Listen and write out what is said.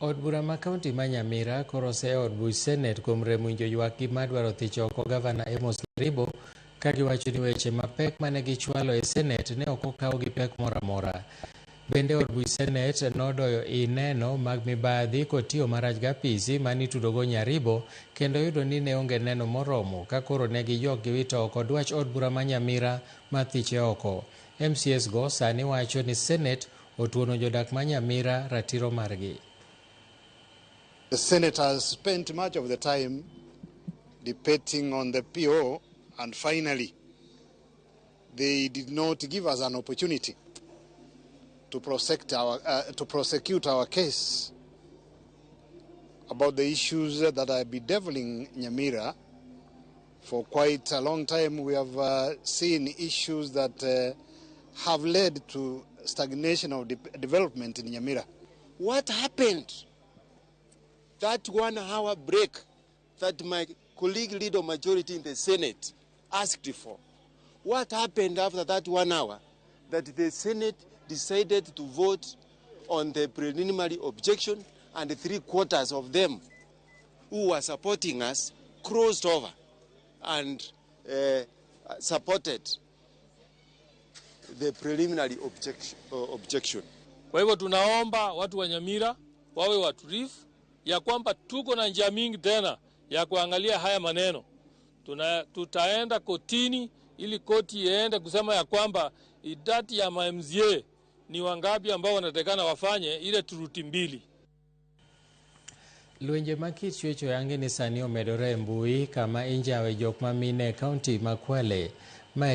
Od bura ma kaunti ma Nyamira koro oseyo od buch Senet kuom rem winjo ywakgi mar dwaro thicho oko gavana Amos Laribo ka giwacho ni weche mapek mane gichwalo e Senet ne ok okaw gi pek moro amora. Bende od buch Senet nodoyo i neno mag mibadhi kotiyo marach gi apisi mane itudogo Nyaribo kendo yudo ni ne onge neno moromo ka koro ne giyuak giwito oko dwach od bura ma Nyamira mar thiche oko. MCAs go sani wacho ni Senet otuono jodak ma Nyamira ratiro margi. The senators spent much of the time debating on the PO, and finally they did not give us an opportunity to prosecute our case about the issues that are bedeviling Nyamira. For quite a long time we have seen issues that have led to stagnation of development in Nyamira. What happened? That 1 hour break that my colleague leader majority in the Senate asked for. What happened after that 1 hour? That the Senate decided to vote on the preliminary objection, and three quarters of them who were supporting us crossed over and supported the preliminary objection. Kwa hivyo tunaomba watu wa Nyamira wawe watulivu, ya kwamba tuko na njia mingi tena ya kuangalia haya maneno. Tutaenda kotini ili koti iende kusema ya kwamba idadi ya ma MCA ni wangapi ambao wanatakikana wafanye ile theluthi mbili. Lwenje ma kit chwech oyangi ni sani omedore e mbui kama injawe jok ma mine e kaunti ma Kwale. Maeri